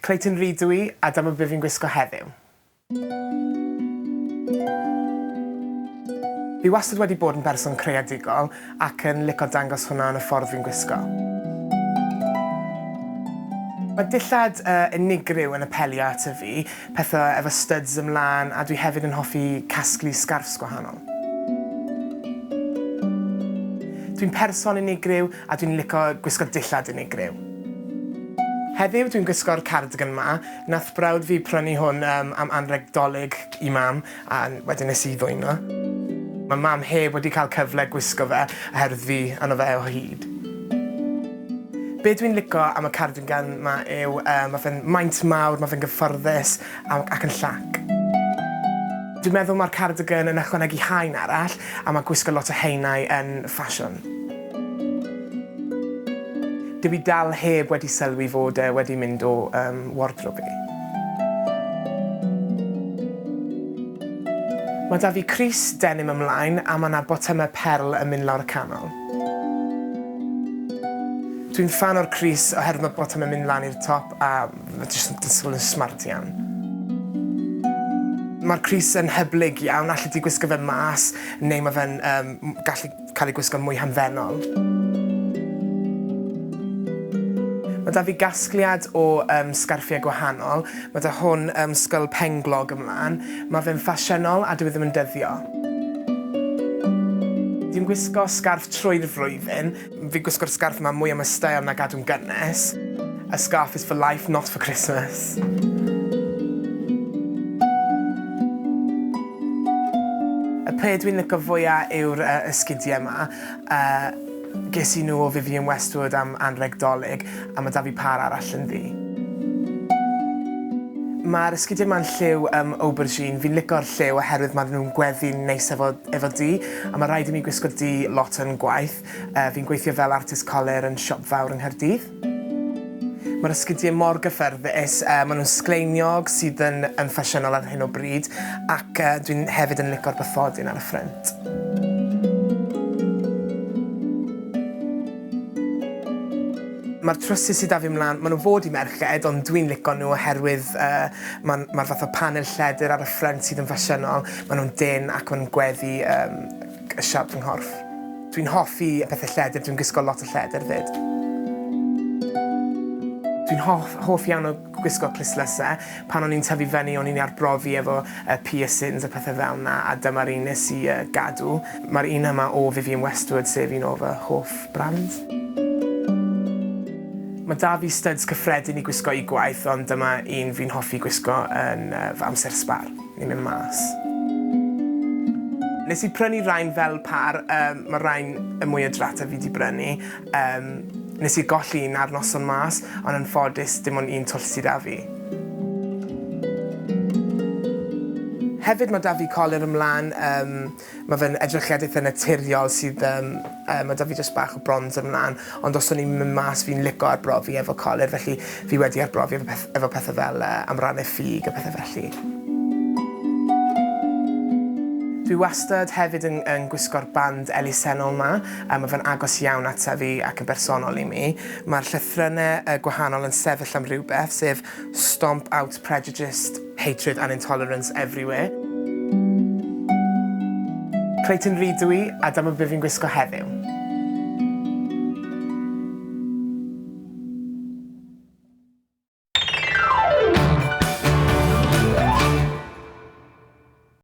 Clayton Reid dw i, a dyma be fi'n gwisgo heddiw. Fi wastad wedi bod yn berson creadigol ac yn lico dangos hwnna yn y ffordd fi'n gwisgo. Mae dillad unigryw yn apelio ato fi, pethe efo studs ymlan a dwi hefyd yn hoffi casglu sgarffs gwahanol. Dwi'n person unigryw a dwi'n lico gwisgo dillad unigryw. Heddiw dwi'n gwisgo'r cardigan 'ma. Nath brawd fi prynu hwn yym am anrheg 'Dolig i mam a wedyn nes i ddwyn o. Ma' mam heb wedi cael cyfle gwisgo fe oherwydd fi arno fe o hyd. Be' dwi'n lico am y cardigan 'ma yw yy ma' fe'n maint mawr, ma' fe'n gyfforddus a ac yn llac. Dwi'n meddwl ma'r cardigan yn ychwanegu haen arall a ma' gwisgo lot o haenau yn ffasiwn. Dw i dal heb wedi sylwi fod e wedi mynd o yym wardrobe fi. Mae 'da fi crys denim ymlaen a ma' 'na botymau perl yn mynd lawr y canol. Dwi'n ffan o'r crys oherwydd ma' botymau'n mynd lan i'r top a ma' jyst yn disgwyl yn smart iawn. Ma'r crys yn hyblyg iawn, allet ti gwisgo fe mas neu ma' fe'n yym gallu cael ei gwisgo'n mwy hamddenol. Mae 'da fi gasgliad o yym sgarffiau gwahanol. Mae 'da hwn yym sgil penglog ymlaen. Mae fe'n ffasiynol a dyw e ddim yn dyddio. Dwi'n gwisgo sgarff trwy'r flwyddyn. Fi'n gwisgo'r sgarff yma mwy am y steil na gadw'n gynnes. A scarf is for life, not for Christmas. Y peth dwi'n lico fwya yw'r yy esgidie 'ma. Yy ges i nhw o Vivienne Westwood am anrheg 'Dolig a ma' 'da fi pâr arall yn ddu. Ma'r esgidie 'ma'n lliw yym aubergine. Fi'n lico'r lliw oherwydd ma' nhw'n gweddu'n neis efo efo du a ma' raid i mi gwisgo du lot yn gwaith. Yy fi'n gweithio fel artist colur yn siop fawr yng Nghaerdydd. Mae'r esgidiau mor gyffyrddus, yy maen nhw'n sgleiniog sydd yn yn ffasiynol ar hyn o bryd ac yy dwi'n hefyd yn lico'r bathodyn ar y ffrynt. Mae'r trowsus sydd 'da fi mlan, maen nhw fod i merched ond dwi'n lico nhw oherwydd yy ma'n ma'r fath o panel lledr ar y ffrynt sydd yn ffasiynol, maen nhw'n dynn ac maen nhw'n gweddu yym y siâp fy nghorff. Dwi'n hoffi pethe lledr, dwi'n gwisgo lot o lledr 'fyd. Dwi'n hoff, hoff iawn o gwisgo clustlyse. Pan o'n i'n tyfu fyny o'n i'n arbrofi efo yy piercings a pethe fel 'na a dyma'r un nes i yy gadw. Ma'r un yma o Vivienne Westwood sef un o fy hoff brands. Ma' 'da fi styds cyffredin i gwisgo i gwaith ond dyma un fi'n hoffi gwisgo yn yy fy amser sbar. Ni'n mynd mas. Nes i prynu rhain fel par, yym ma' rhain y mwya drata fi 'di brynu. Yym nes i golli un ar noson mas, ond yn ffodus dim ond un twll sy 'da fi. Hefyd ma' 'da fi colur ymlan, yym Ma' fe'n edrychiad eitha naturiol sydd yym yy ma' 'da fi jyst bach o bronzer mlan ond os o'n i'n myn' mas fi'n lico arbrofi efo colur felly fi wedi arbrofi efo peth- efo pethe fel yy amrannau ffug a pethe felly. Dwi wastad hefyd yn yn gwisgo'r band elusennol 'ma a ma' fe'n agos iawn ata fi ac yn bersonol i mi. Ma'r llythrenne yy gwahanol yn sefyll am rywbeth sef Stomp out prejudice, hatred and intolerance everywhere. Clayton Reid dw i, a dyma be fi'n gwisgo heddiw.